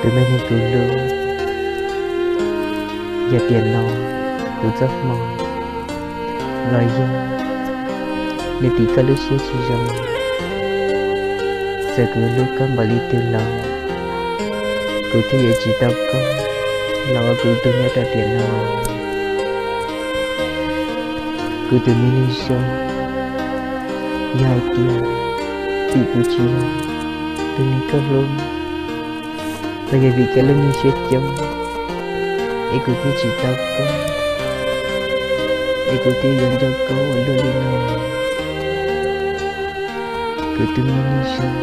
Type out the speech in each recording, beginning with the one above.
Tus me neeg kuv hlub, yog tiam no kuv txoj hmoo los yog nws tim koj lub siab tsis zoo, txawm kuv hlub koj npaum li twg los kuv thiaj yuav tsis tau koj los ua kuv tus nyob rau tiam no. Kuv tus me neeg zoo, yog hais tias tim kuv tsis yog tus neeg koj hlub, los yog vim koj lub neej siab coob, es kuv thiaj tsis tau koj, es kuv thiaj yuav nco koj ua luaj li no. Kuv tus me neeg zoo,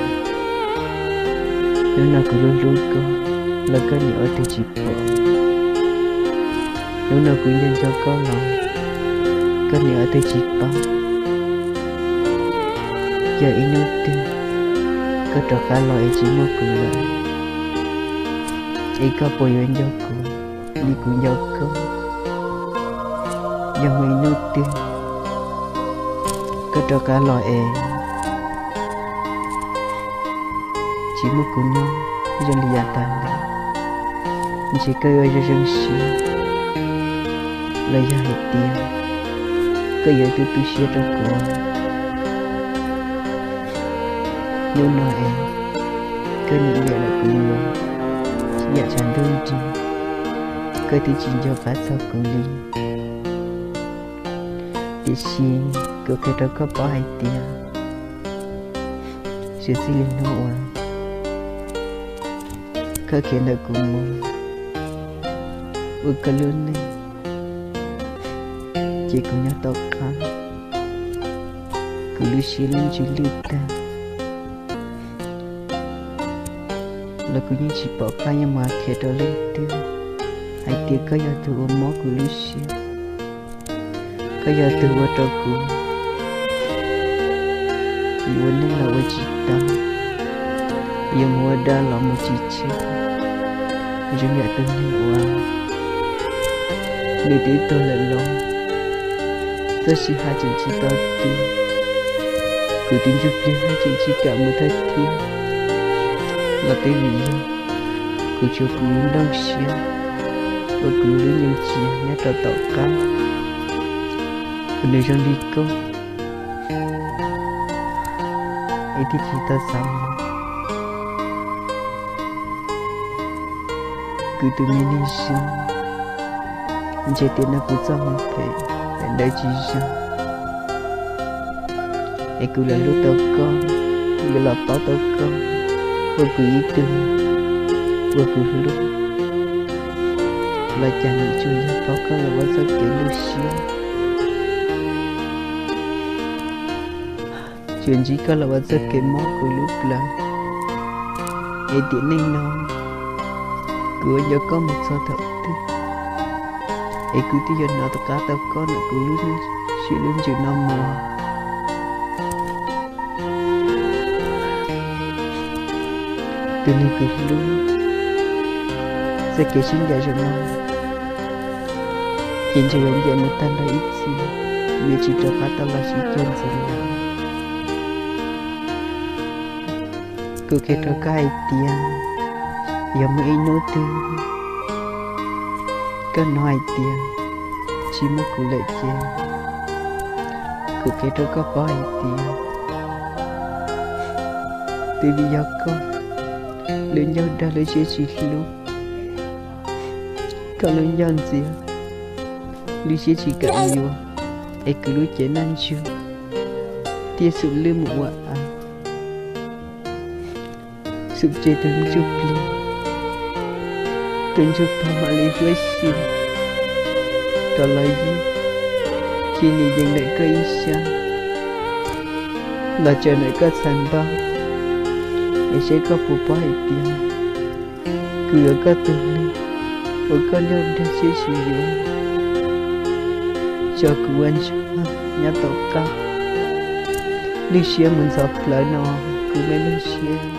hnub no kuv hlub hlub koj los koj nim ua tug tsis pom, hnub no kuv nco nco koj los koj nim ua tug tsis paub. Yog ib hnub twg koj rov qab los es tsis muaj kuv lawm, es koj puas yuav nco kuv li kuv nco koj? Yog muaj ib hnub twg koj rov qab los es tsis muaj kuv nyob zoo li yav tas los, ntshe koj yuav zoo zoo siab, los yog hais tias koj yuav tu tu siab rau kuv. Hnub no es koj nim liam los kuv mus yam tshav ntuj nrig, koj twb tsis nco qab txog kuv li. Tiam sis kuv qhia rau koj paub hais tias txij li hnub uas koj khiav ntawm kuv mus ua koj lub neej, ces kuv nyob tom qab, kuv lub siab lub ntsws lwj tag, los kuv yeej tsis pom qab yuav mus qhia rau leej twg hais tias koj yog tus uas mob kuv lub siab. Koj yog tus ua rau kuv yuav ua neej los ua tsis tau, yuav mus ua dab los mus tsis tsheej, zoo yam tus neeg uas nws twb tuag lawm los txoj sia haj tseem tsis tau tu, kuv tus ntsuj plig haj tseem tsis kam mus thawj thiab, los twb vim yog kuv tsuas kuv nrooj siab ua kuv lub neej tsiv nyob rau tom qab, kuv nws zoo li koj, es thiaj tsis tau xav mus. Kuv tus me neeg zoo, ntshe tiam no kuv txoj hmoov phem daim ntawv tsis zoo, es kuv los hlub tau koj, kuv yuav los paub tau koj ua kuv ib tug uas kuv hlub, los cas nim tsuas yog paub koj los ua txoj kev lwj siab, tsuas ntsib koj los ua txoj kev mob kuv lub plawv. Es tiam neej no kuv ua nco koj mus txog thaum twg, es kuv twb yuav hnov tom qab tau koj ntawm kuv lub siab lub ntsws no mus. Tus neeg kuv hlub, txoj kev sib ncaim zaum no ces ntshe yuav ncaim mus tag nrho ib txhis, yuav tsis rov qab tau los sib cuag ntxiv lawm. Kuv qhia rau koj hais tias, yog muaj ib hnub twg koj hnov hais tias tsis muaj kuv lawm ces kuv qhia rau koj paub hais tias, twb vim yog koj lub ncauj dag lub siab tsis hlub, koj lub ncauj ntxias lub siab tsis kam yuav, es kuv lub cev noj ntsug thiaj xum lwj mus ua av, xum tseg tus ntsuj plig, tus ntsuj plig mam li huab xyw rov los yug, cia li yees ntawm koj ib sab los tsaws ntawm koj txhais npab, es seb koj puas paub hais tias kuv yuav koj tus neeg uas koj ncauj dag siab tsis yuav, tso kuv ua ntsuag nyob tom qab, lwj siab mus ntxhov plawv no kuv me lub siab.